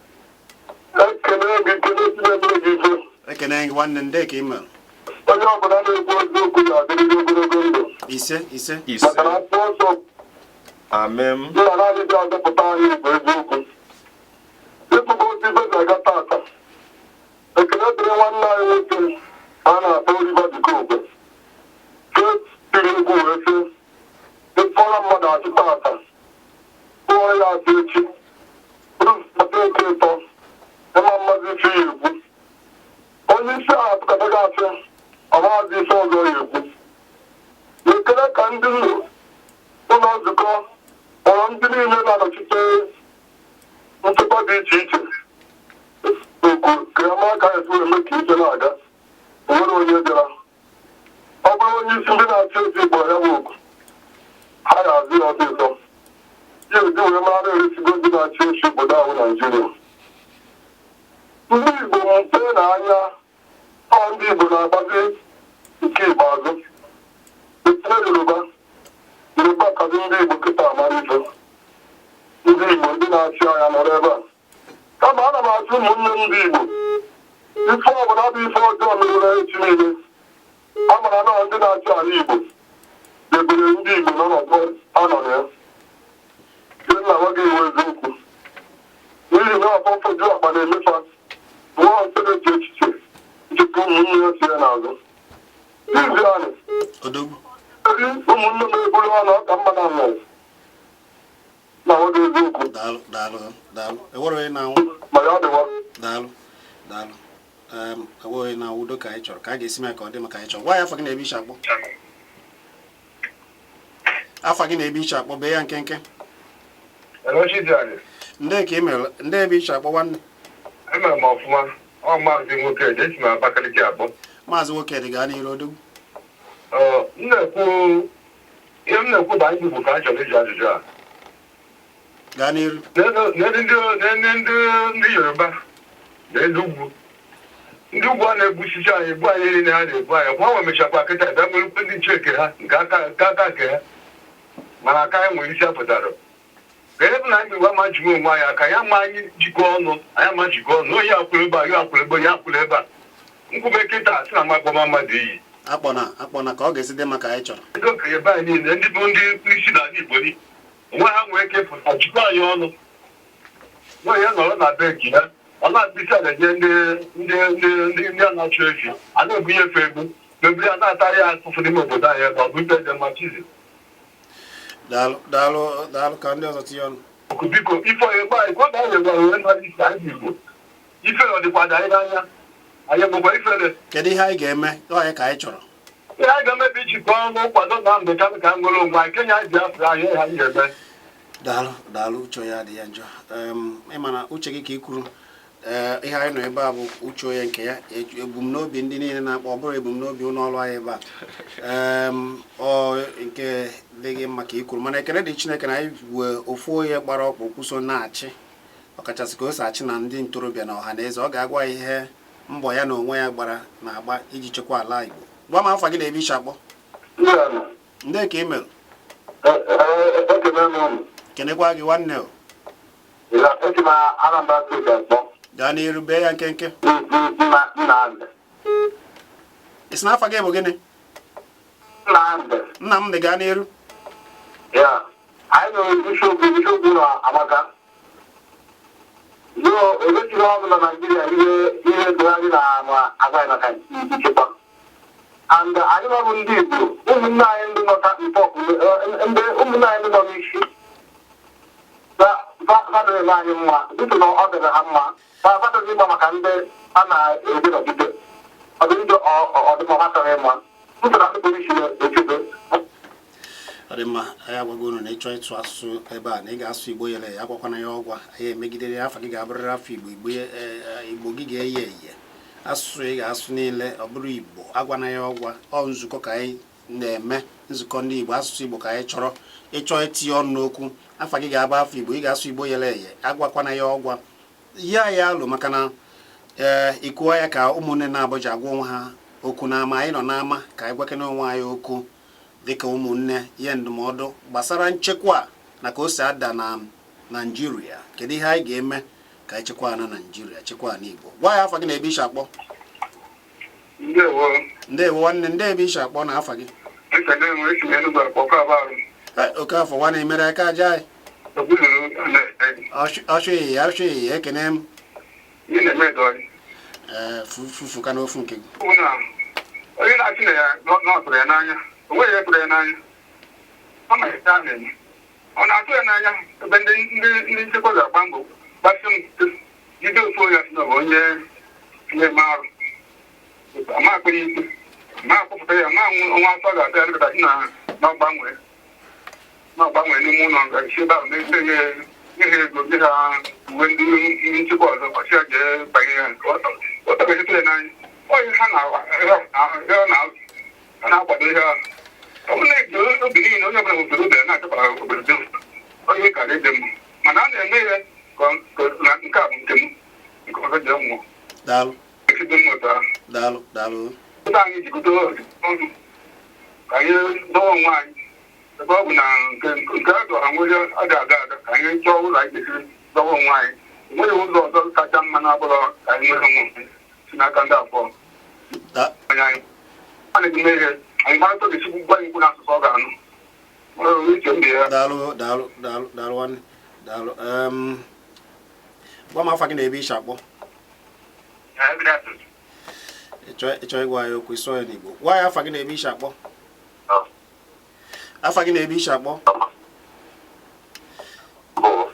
Ekele gị, kele Chineke gị ife. Ekene gị, nwanne. Ndị ka ị mere? Onye ọbụla na-ekwu eziokwu ya adịrịrị ogologo ndụ. Ise, ise. Ise. Maka na akwụkwọ nsọ Amen. nna naanị dị azọpụta anyị bụ eziokwu. Ịtụba otu ibe ga-aga tata. Ekele dịrị nwanne anyị nwoke a na-akpọ Oliver De Coque ke tiri egwu wee sị, ịtụọra mmadụ achị tata, tụọ ya asị echi, rụpụta nke ịtọ, ịma mmazi ife ya ekwu. Onye isi ahụ atụkọtaghị asị, ọ maazị ife ọzọ ya ekwu. Ekele ka ndị ụlọ nzukọ kpọrọ ndị niile na-anọchite nchekwa dị iche iche oku ka ya mara ka anyị esi eme ka ije na-aga. O nwere onye bịara. Ọ bụrụ onye isi ndị na-achị ezi kpọrọ ya bụ oku, ha ga-azụ ya ọsịsọ ya eji wee mara eresigo ndị na-achị echi obodo ahụ Naijiria. Ndị Igbo mpe na anya ọ ndị Igbo na-agbazi nke ikpeazụ etinye Yoruba. Yoruba kazi ndị Igbo kịta amara ife. Ndị Igbo ndị na-achị anya nọrọ ebe a kama ana m achị ụmụnne m ndị Igbo, ife ọbụla bụ ife ọjọọ merụrụ echi niile a mara na ndị na-achị ala Igbo debere ndị Igbo n'ọnọdụ a nọ na ya. Ihe nna nwa gị iwu eziokwu n'ihi na ọfọfọju akpa na-emefa nwa nsere ji echiche nchekwa ụmụnne ya si ya n'azụ izi anyị. Odogwu. Eri ụmụnne m eburu ọnụ ọka mma na nwụrụ na nwa gị eziokwu. Daalụ, daalụ, daalụ. Enwere onye na-anwụ. Ma ya dịwa. Daalụ, daalụ. Enweghị onye na-anwụ. Udo ka anyị chọrọ, ka a ga-esi mee ka ọ dị maka anyị chọrọ. Gwa ya afa gị na ebe ishi akpọ. Afa gị na ebe ishi akpọ, bee ya nkenke. Ndị ka ị mere, ndị ebe ishi akpọ, nwanne? Emere m ọfụma. Ọ maazị nwoke esi m Abakaliki akpọ. Maazị nwoke dị, gaa n'iru, odogwu. Ọ, m na-ekwu ihe m na-ekwu bụ anyị Igbo ka a chọrọ iji ajụjụ a. Gaa n'iru. N'elu ndị Yoruba na ndị ugwu, ndị ugwu a na-egbuchichi anyị, egbu anyị niile ha na-egbu anyị kwa nwe. Mechakwa kịta bịa nwerekwe ndị nche nke ha, nke aka nke aka nke ha, mana aka anyị nwere isi apụtara ka ebe na anyị Igbo ama jikwa onwe anyị aka ya ma anyị jikọ ọnụ, anyị ama jikọ ọnụ. Onye akwụrụ ebe a, ya akwụrụ ebe, ya akwụrụ ebe a. Nkwube kịta sị na m akpọma mmadụ iyi. Akpọna akpọna ka ọ ga-esi dị maka anyị chọrọ. Ndị okenye be anyị niile, ndị bụ ndị isi n'ala Igbo ni onwe ha nwee ike pụta jikọ anyị ọnụ. Nwaanyị ya nọrọ na be nke ya, ọ na-akpụ isi ala nye ndị a na-achụ efi, a na-ebunye efe ego mebiri, a na-atarị ya afụfụ n'ime obodo anyị ebe ọ bụ ife dị mma chizi. Daalụ, daalụ, daalụ. Ka ndị ọzọ tinye ọnụ. Ọkụ, biko, ife onye gba anyị ka ọ na-anyị gwa wee nara isi anyị Igbo, ifere ọ dịkwa dị anyị n'anya, anyị nwekwa ifere. Kedu ihe anyị ga-eme? Ọ anyị ka anyị chọrọ. Ihe anyị ga-emebi, ijikọ ọnụ kwado Nnamdị Kanụ ka nwere onwe anyị, Kenya anyị, Biafra anyị, ihe anyị ga-eme. Daalụ, daalụ. Uche ya dị ya njọ. Ịma na uche gị ka ị kwuru. Ee, ihe anyị nọ ebe a bụ uche onye nke ya. Ebumnobi ndị niile na-akpọ, ọ bụrụ ebumnobi ụlọ ọrụ anyị ebe a. Ọ nke dị gị mma ka ị kwuru, mana ekele dị Chineke na anyị wee ofu onye gbara ọkpụ so na-achị, ọkachasị ka o si achị na ndị ntorobịa na ọha na eze. Ọ ga-agwa ihe mbọ ya na onwe ya gbara na-agba iji chekwa ala Igbo. Gwa m afa gị na ebe ishi akpọ. Ndị ka ị mere. Ekene m unu. Kenekwa gị, nwanne o. Esi m Anambra Steeti akpọ. Gaa n'iru, bee ya nkenke. Nnamdị. Ị sị na afa gị bụ gịnị? Nnamdị. Nnamdị, gaa n'iru. Ya, anyị nụrụ isiokwu na amaka yo emechiri ọnụ na Naijiria, ihe dogharị na ama agwaghị maka nchekwa, and anyị nọ bụ ndị Igbo, ụmụnne anyị ndị nọ mpọpụ, ndị ụmụnne anyị ndị nọ n'isi fadịrị eme anyị mma dịtụ na ọ dịrị ha mma, ma fadịrị ịgba maka ndị a na-ede nọgide ọdịndụ ọdịmma ha chọrọ ịma ntụ na ndị polisi na-echebe. Ọ dị mma. Anyị agwago unu na ịchọ ịtụ asụsụ ebe a na ị ga-asụ Igbo yere ya, agwakwana ya ọgwa anyị emegidere ya. Afa gị ga-abụrịrị afọ Igbo. Igbo, Igbo gị ga-eye eye. Asụsụ ị ga-asụ niile ọ bụrụ Igbo, agwana ya ọgwa. Ọ nzukọ ka anyị na-eme, nzukọ ndị Igbo, asụsụ Igbo ka anyị chọrọ. Ịchọ itinye ọnụ n'okwu, afa gị ga-abụ afọ Igbo, ị ga-asụ Igbo yere eye, agwakwana ya ọgwa ihe anyị alụ, maka na ee ikuwa ya ka ụmụnne na-abụja agwa onwe ha okwu n'ama. Anyị nọ n'ama ka anyị gwakene onwe anyị okwu dịka ụmụnne, ihe ndụmọdụ gbasara nchekwa na ka o si ada na Naijiria. Kedu ihe anyị ga-eme ka anyị chekwaa na Naijiria, chekwaa n'Igbo? Gwa ya afa gị na ebe ishi akpọ. Ndewo. Ndewo, nwanne. Ndị ebe ishi akpọ na afa gị? Ekele m. Esi m Enugwu akpọ arụ. Ee, Okafọ nwanne, mere aka aja anyị. Ogbuzuru na-eme. Ọchụ ịyị, ọchụ ịyị, ekene m. Ihe na-eme dọrị. Ee, fufu ka n'ofu nke gị. Bụ na onye na-achị na ya na ọ tụrụ ya n'anya, o nweghị ihe tụrụ ya n'anya. Ọ ma ihe a na-eme, ọ na-atụ ya n'anya ebe ndị nchekwa ga-agba mbọ gbasi mbọ jide ofu onye asị na ọ bụ onye na-eme arụ, ama akpịrị ikpe, ma akpọpụta ya, ma ọnwa 3 ga-abịa dịkọta si na ọ gbanwee n'ime ụlọ nga si ebe ahụ na-enye nye ha ego, nye ha uwe ndị nchekwa ọzọ, ọchị ya jee banye ya nke ọ tọgachite ya n'anya. Onye ha na-akwado ihe ahụ, ọ bụrụ na eji obi niile, onye ọbụla obodo obi na-achọkwa obodo dị onye kara ịdị mma, mana a na-eme ya ka na nke a bụ nke m, nke ọzọ jee nwụọ. Daalụ. Esi dị mmụta ahụ. Daalụ, daalụ. Ndị anyị jikọta ọnụ ka anyị dọwa onwe anyị, ebe ọ bụ na nke a dọrọ nwere ada aga aga, ka anyị chọọ ụlọ anyị ga-esi dọwa onwe anyị. Enweghị ụzọ ọzọ kacha mma na-abụrọ ka anyị nwere onwe anyị si n'aka ndị abụọ. Anyị a na-eme ihe anyị mara ga esi gwa anyị ikwu n'asụsụ ọ ga-anụ. Nwere uche m dị ya. Daalụ, daalụ, daalụ, daalụ, nwanne, daalụ. Gwa m afa gị na ebe ishi akpọ. Ịchọ ịgwa anyị okwu, ịsọ ya n'Igbo. Gwa ya afa gị na ebe ishi akpọ. Afa gị na ebe ishi akpọ. Bụ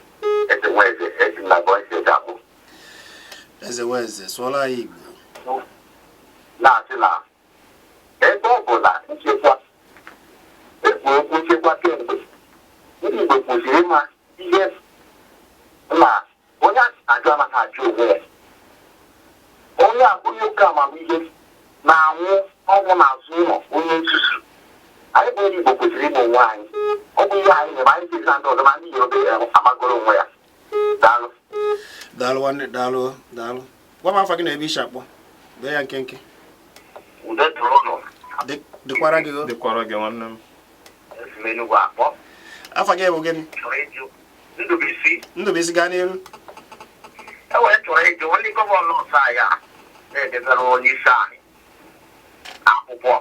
Eze Nweze, esi na Ebonyi Steeti akpụ. Eze Weze, sụọla anyị Igbo. Na-asị na ebe ọ bụ na nchekwa ekwu okwu nchekwa kemgbe, ndị Igbo kwesịrị ịma ihe na onye ajụ anaghị ajụ onwe ya. Onye a, onye oke amamihe na-anwụ ọnwụ n'azụ ụlọ onye nzuzu. Anyị bụ ndị Igbo kwesịrị ịma onwe anyị. Ọ bụ ihe anyị na-eme anyị sezi na ndị ọzọ, ma ndị Yoruba amagoro onwe ya. Daalụ. Daalụ, nwanne, daalụ, daalụ. Gwa m afa gị na ebe ishi akpọ, bee ya nkenke. Udo dịrị ụnụ. Dịkwara gị o. Dịkwara gị, nwanne m. Esi m Enugwu akpọ. Afa gị bụ gịnị? Chọrọ ịjụ Ndụbụisi. Ndụbụisi, gaa n'iru. E wee chọrọ ịjụ ndị governor anyị a na-edebere onye isi anyị akwụkwọ.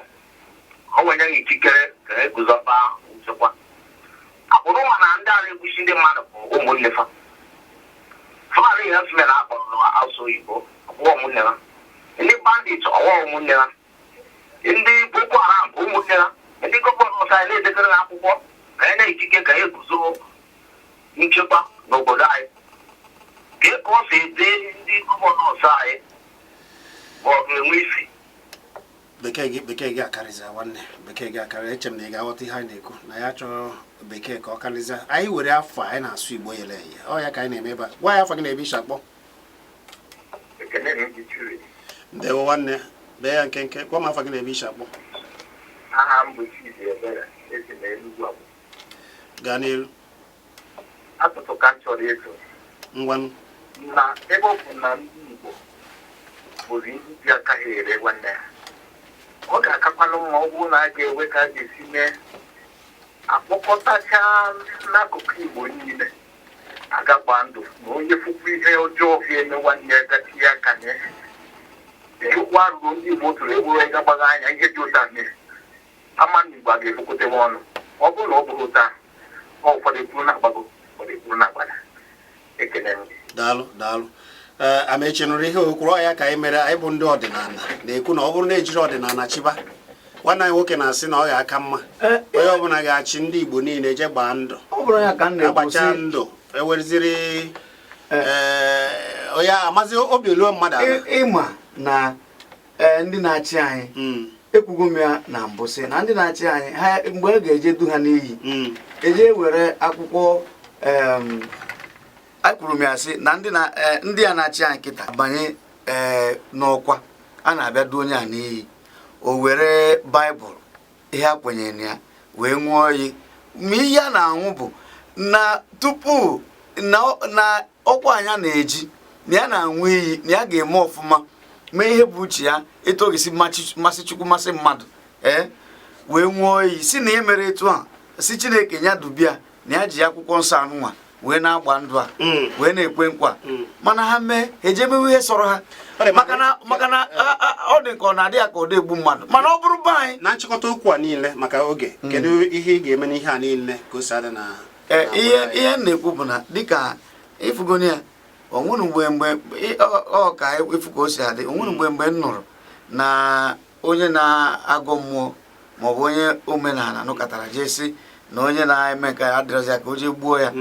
O nwenyeghị ikikere ka e guzọba nchekwa akwụrụ, ma na ndị a na-egbuchi ndị mmadụ bụ ụmụnne fa. Fulani herdsmen akpọrọ asụ oyibo ọwụwa ụmụnne ha, ndị bandit ọwụwa ụmụnne ha, ndị Boko Haram bụ ụmụnne ha. Ndị governor anyị na-edekere ha akwụkwọ ka anyị na-ikike ka e guzo nchekwa n'obodo anyị, ka ọ si dị ndị governors anyị ma ọ ga-enwe isi. Bekee gị akarịza, nwanne, bekee gị akarị. Eche m na ị ga-aghọta ihe anyị na-ekwu, na ya chọrọ bekee ka ọ karịza. Anyị were afọ anyị na-asụ Igbo yere eye, ọ ya ka anyị na-eme ebe a. Gwa ya afọ gị na ebe ishi akpọ. Ekene m gị, Chiri. Ndewo, nwanne. Bee ya nkenke, gwa m afọ gị na ebe ishi akpọ. Aha m bụ Chidi Ebere, esi na Enugwu abụ. Gaa n'elu. Atụtụ ka m chọrọ ịtụ. Ngwanụ. Na ebe ọ bụ na ndị Igbo bụrụ ndị ji aka ha ere nwanne ha, ọ ga-akakwanụ mma ọ bụrụ na a ga-enwe ka a ga-esi mee akpọkọtachaa n'akụkụ Igbo niile, aga gbaa ndụ na onye fụkwa ihe ọjọọ ga-eme nwanne ya gatinye aka na ya. Ịkwụ arụrụ ndị Igbo tụrụ ewuru ịga gbagha anya ihe dị ụta mere ama na Igbo a ga-ekpokọtewe ọnụ. Ọ bụrụ na ọ bụrụ ụta, ọ ụfọdụ ekwuru na-agbago, ụfọdụ ekwuru na-agbada. Ekene m gị. Daalụ, daalụ. Ee, Amechi nụrụ ihe o kwuru. Ọ ya ka anyị mere. Anyị bụ ndị ọdịnala na-ekwu na ọ bụrụ na ejiri ọdịnala chiba, nwanne anyị nwoke na-asị na ọ ga-aka mma onye ọbụla ga-achị ndị Igbo niile je gbaa ndụ. Ọ bụrụ ya ka m na-ekwu. Agbacha sị ndụ, ewereziri ee, onye amazi obi oluo mmadụ ala. Ịma na ndị na-achị anyị, ekwugo m ya na mbụ, sị na ndị na-achị anyị ha, mgbe a ga-eje du ha n'iyi, eje were akwụkwọ ekwuru m ya sị na ndị na ndị a na-achị anyị kịta banye n'ọkwa a na-abịa du onye a n'iyi, o were Baịbụl ihe a kwenyere na ya wee ṅụọ iyi. Ma ihe a na-anwụ bụ na tupu na ọkwa anya na-eji na ya na-aṅụ iyi na ya ga-eme ọfụma, mee ihe bụ uche ya, etu ọ ga-esi masị Chukwu, masị mmadụ, ee, wee ṅụọ iyi si na ya mere etu a, si Chineke ya dubia, na ya ji akwụkwọ nsọ anụnwa wee na-agba ndụ a, wee na-ekwe nkwa. Mana ha mee, ha eje mewe ihe sọrọ ha. Ọ dị mma. Maka na ọ dị ka ọ na-adị ya ka ọ na-egbu mmadụ, mana ọ bụrụ be anyị. Na nchịkọta okwu a niile, maka oge, kedu ihe ị ga-eme n'ihe a niile ka o si adị na Ee, na ihe obodo anyị? Ihe m na-ekwu bụ na dịka ịfụgoni ya, onwere mgbe ọ ka ịfụ ka o si adị, onwere mgbe m nụrụ na onye na-agọ mmụọ maọbụ onye omenala nụkọtara jee sị na onye na-eme nke ya adịrọzi ya ka o jee gbuo ya.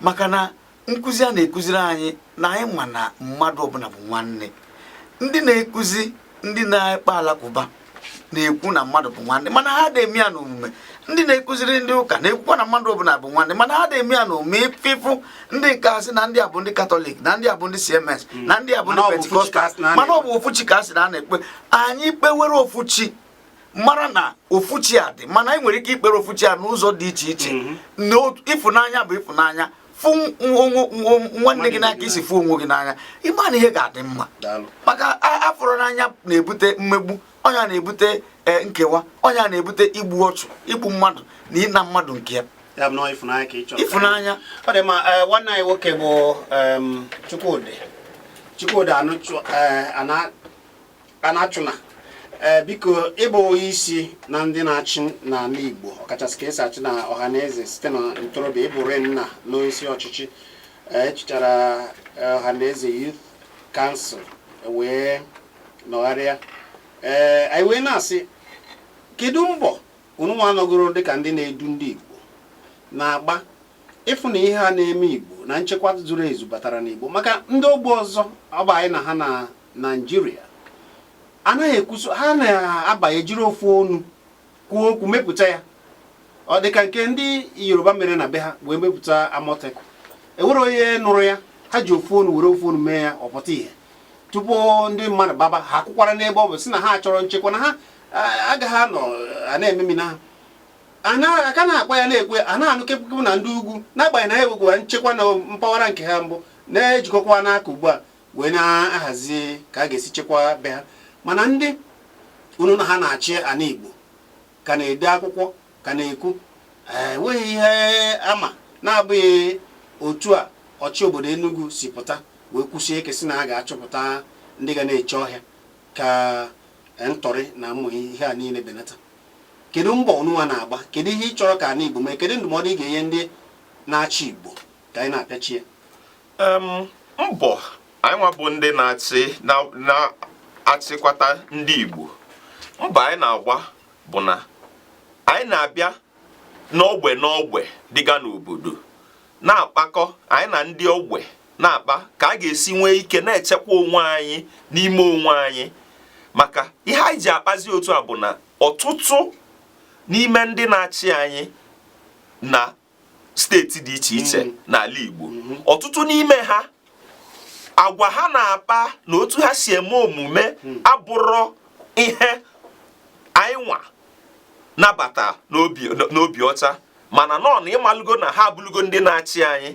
Maka na nkụzi a na-ekụziri anyị na anyị ma na mmadụ ọbụla bụ nwanne. Ndị na-ekuzi, ndị na-ekpe alakụba na-ekwu na mmadụ bụ nwanne, mana ha na-eme ya n'omume. Ndị na-ekụziri ndị ụka na-ekwukwa na mmadụ ọbụla bụ nwanne, mana ha na-eme ya n'omume. Ififụ ndị nke asị na ndị a bụ ndị Katọlik, na ndị a bụ ndị CMS, na ndị a bụ ndị Mana ọ bụ ofu chi ka Pentikọstal. a sị na a Mana ọ bụ ofu chi ka a sị na a na-ekpe. Anyị kpewere ofu chi, mara na ofu chi a dị, mana anyị nwere ike ikpere ofu chi a n'ụzọ dị iche iche. N'otu ịfụnanya bụ ịfụnanya, fụ nwanne gị n'aka isi fụ onwe gị n'anya, ịma na ihe ga-adị mma. Daalụ. Maka afụrụ n'anya na-ebute mmegbu, ọnya na-ebute nkewa, ọnya na-ebute igbu ọchụ, igbu mmadụ na ịna mmadụ nke ya. Ya bụ na ọ ịfụnanya ka ị chọrọ. Ịfụnanya. Ọ dị mma. Nwanne anyị nwoke bụ Chukwudị Anachụna, ee, biko, ịbụ onye isi na ndị na-achị n'ala Igbo, ọkachasị ka esi achị na ọha na eze site na ntorobịa, ịbụrụ nna n'isi ọchịchị, echichara ọha na eze Youth Council wee nọgharịa, ee, anyị wee na-asị, kedu mbọ unu nwa nọgoro dịka ndị na-edu ndị Igbo na-agba ịfụ na ihe a na-eme Igbo na nchekwa zuru ezu batara n'Igbo? Maka ndị ogbe ọzọ ọ bụ anyị na ha na Naịjirịa anaghị ekwuso, ha na-abanye jiri ofu onu kwuo okwu mepụta ya. Ọ dịka nke ndị Yoruba mere na be ha wee mepụta Amotekun, enwere onye nụrụ ya. Ha ji ofu onu were ofu onu mee ya, ọ pụta ihe tupu ndị mmadụ baba ha akwụkwara n'ebe ọ bụ si na ha chọrọ nchekwa, na ha agaghị anọ a na-ememina ha aka na-akpa ya na-ekwe a na-anụ kepụkepụ na ndị ugwu, n'agbanyeghị na ha enwekwara nchekwa na mpaghara nke ha mbụ, na-ejikọkwa n'aka ugbu a wee na-ahazi ka a ga-esi chekwa be ha. Mana ndị unu na ha na-achị ana Igbo ka na-ede akwụkwọ, ka na-ekwu enweghị ihe ama na-abụghị otu a ọchị obodo Enugu si pụta wee kwụsie ike si na a ga-achọpụta ndị ga na-eche ọhịa ka ntọrị na ụmụ ihe a niile benata. Kedu mbọ ununwa na-agba? Kedu ihe ị chọrọ ka ana Igbo mee? Kedu ndụmọdụ ị ga-enye ndị na-achị Igbo ka anyị na-apịachi ya? Mbọ anyị nwa bụ ndị na-achị na-achịkwata ndị Igbo, mbọ anyị na-agba bụ na anyị na-abịa n'ogbe n'ogbe dịga n'obodo na-akpakọ anyị na ndị ogbe na-akpa ka a ga-esi nwee ike na-echekwa onwe anyị n'ime onwe anyị. Maka ihe anyị ji akpazi otu a bụ na ọtụtụ n'ime ndị na-achị anyị na steeti dị iche iche n'ala Igbo, ọtụtụ n'ime ha, agwa ha na-akpa na otu ha si eme omume abụrọ ihe anyị nwa nabata n'obi ọcha. Mana nọ na ịmalụgo na ha abụlụgo ndị na-achị anyị,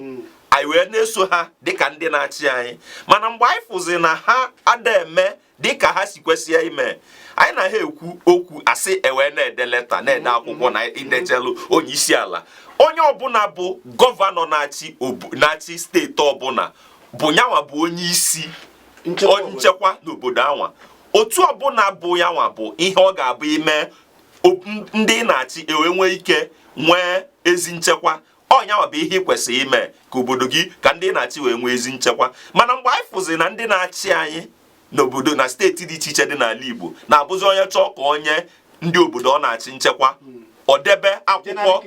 anyị wee na-eso ha dịka ndị na-achị anyị. Mana mgbe anyị fụzi na ha ada eme dịka ha si kwesịa ime, anyị na ha ekwu okwu, asị ewee na-ede leta, na-ede akwụkwọ na idechelu onye isi ala. Onye ọbụla bụ gọvanọ na-achị na-achị steeti ọbụla bụ nyanwa bụ onye isi nchekwa n'obodo anwa. Otu ọbụla bụ yanwa bụ ihe ọ ga-abụ ime ndị na-achị ewee nwee ike nwee ezi nchekwa. Ọnyanwa bụ ihe ị kwesịrị ime ka obodo gị, ka ndị na-achị wee nwee ezi nchekwa. Mana mgbe anyị fụzi na ndị na-achị anyị n'obodo na steeti dị iche iche dị n'ala Igbo na-abụzi onye chọọ ka onye ndị obodo ọ na-achị nchekwa, ọ debe akwụkwọ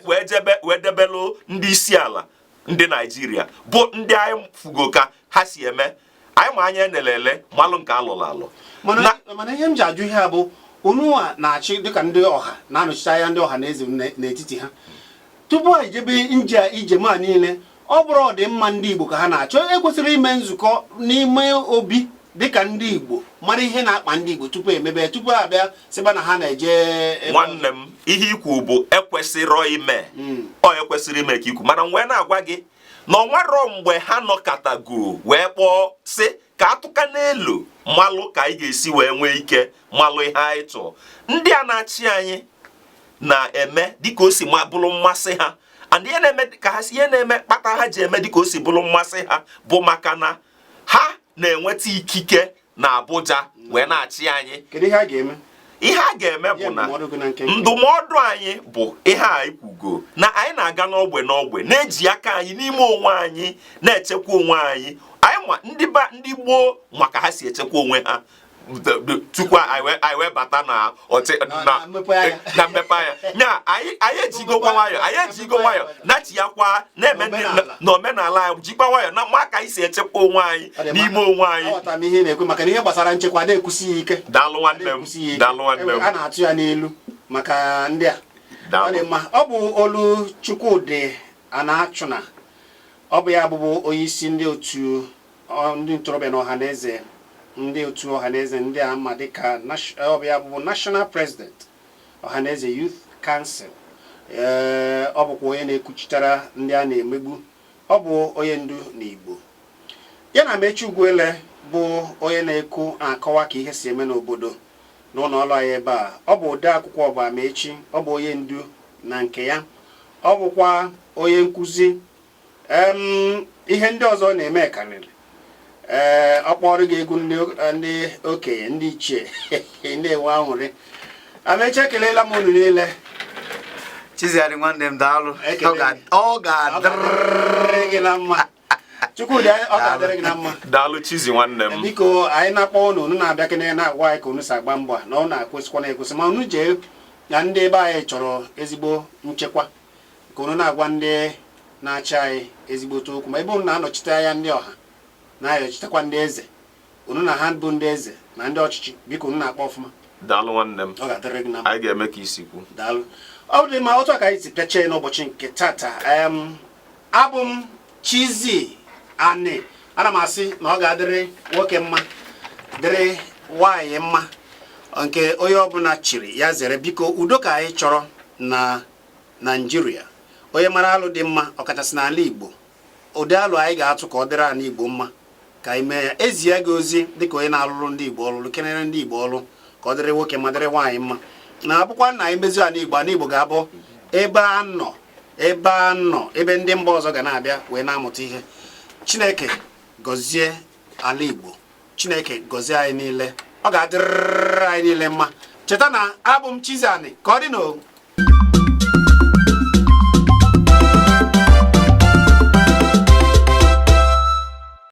wee jebe wee debelụ ndị isi ala ndị Naijiria, bụ ndị anyị fugo ka ha si eme anyị, ma anya enelele malụ nke alụrụ alụ. Mana ihe m ji ajụ ihe a bụ, unu na-achị dịka ndị ọha na-anọchite anya ndị ọha na eze n'etiti ha, tupu anyị jebe nje ijem a niile, ọ bụrụ ọdịmma ndị Igbo ka ha na-achọ, ekwesịrị ime nzukọ n'ime obi dịka ndị Igbo, mara ihe na-akpa ndị Igbo tupu emebe, tupu abịa sịba na ha na-eje. Nwanne m, ihe ikwu bụ ekwesịrọ ime, ọ ekwesịrị ime ka ikwu. Mana m wee na-agwa gị na ọnwarọ mgbe ha nọkọtago wee kpọọ sị ka atụka n'elu malụ ka anyị ga-esi wee nwee ike malụ ihe anyị chọọ. Ndị a na-achị anyị na-eme dịka o si bụrụ mmasị ha, and ihe na-eme ka ha ihe na-eme kpata ha ji eme dịka o si bụrụ mmasị ha bụ maka na ha na-enweta ikike na Abuja wee na-achị anyị. Kedu ihe a ga-eme? Ihe a ga-eme bụ na ndụmọdụ anyị bụ ihe a kwugo na anyị na-aga n'ogbe n'ogbe, na-eji aka anyị n'ime onwe anyị na-echekwa onwe anyị. Anyị ma ndị ba ndị gboo maka ha si echekwa onwe ha tupu anyị wee bata na na mmepe anya nya. Anyị ejigokwa nwayọ, anyị ejigo nwayọ nachiyakwa na-eme na omenala anyị, jikwa nwayọ na maka anyị si echekwa onwe anyị n'ime onwe anyị. Aghọtara m ihe ị na-ekwu, maka na ihe gbasara nchekwa na-ekwusi ike. Daalụ nwanne m, daalụ nwanne m. A na-atụ ya n'elu maka ndị a. Ọ dị mma. Ọ bụ olu Chukwudị Anachuna. Ọ bụ ya bụbu onye isi ndị otu ndị ntorobịa na Ọhaneze, ndị otu Ọhaneze ndị a ma dịka ọ bụ ya bụbu National President Ọhaneze Youth Council. Ee, ọ bụkwa onye na-ekwuchitere ndị a na-emegbu. Ọ bụ onye ndu n'Igbo. Ya na Amechi Ugwuele bụ onye na-ekwu akọwa ka ihe si eme n'obodo n'ụlọ ọrụ anyị ebe a. Ọ bụ ode akwụkwọ bụ Amechi. Ọ bụ onye ndu na nke ya, ọ bụkwa onye nkụzi. Ihe ndị ọzọ na-eme karịrị. Ee, ọ kpọrọ gị egwu ndị okenye, ndị ichie na-enwe aṅụrị. Amechi, ekelela m unu niile. Chiziarị nwanne m, daalụ. Ọ ga-adịrị gị na mma. Chukwudị, ọ ga-adịrị gị na mma. Daalụ, Chizi nwanne m. Biko, anyị na-akpọ unu, unu na-abịa kene na-agwa anyị ka unu si agba mbọ na ọ na-akwesịkwa na-ekwesị, ma unu jee na ndị ebe anyị chọrọ ezigbo nchekwa, ka unu na-agwa ndị na-achị anyị ezigbote okwu. Ma ebe unu na-anọchite anya ndị ọha, na-ayọchitekwa ndị eze, unu na ha bụ ndị eze na ndị ọchịchị, biko unu na-akpọ ọfụma. Daalụ nwanne m. Ọ ga-adịrị gị na mma. Anyị ga-eme ka isi kwu. Daalụ. Ọ dị mma. Otu a ka anyị si pịachie n'ụbọchị nke tata. Abụ m Chizzy Ani. Ana m asị na ọ ga-adịrị nwoke mma, dịrị nwaanyị mma. Nke onye ọbụla chiri ya zere. Biko, udo ka anyị chọrọ na Naijiria. Onye mara alụ dị mma, ọkachasị n'ala Igbo, ụdị alụ anyị ga-atụ ka ọ dịrị ala Igbo mma, ka anyị mee ya. Ezie gị ozi dịka onye na-alụrụ ndị Igbo ọlụlụ, kenere ndị Igbo ọlụ, ka ọ dịrị nwoke ma dịrị nwaanyị mma. Na abụkwa na anyị mezu ala Igbo, ala Igbo ga-abụ ebe a nọ, ebe a nọ, ebe ndị mba ọzọ ga na-abịa wee na-amụta ihe. Chineke gọzie ala Igbo. Chineke gọzie anyị niile. Ọ ga-adịrịrị anyị niile mma. Cheta na abụ m Chizzy Ani. Ka ọ dị n'o.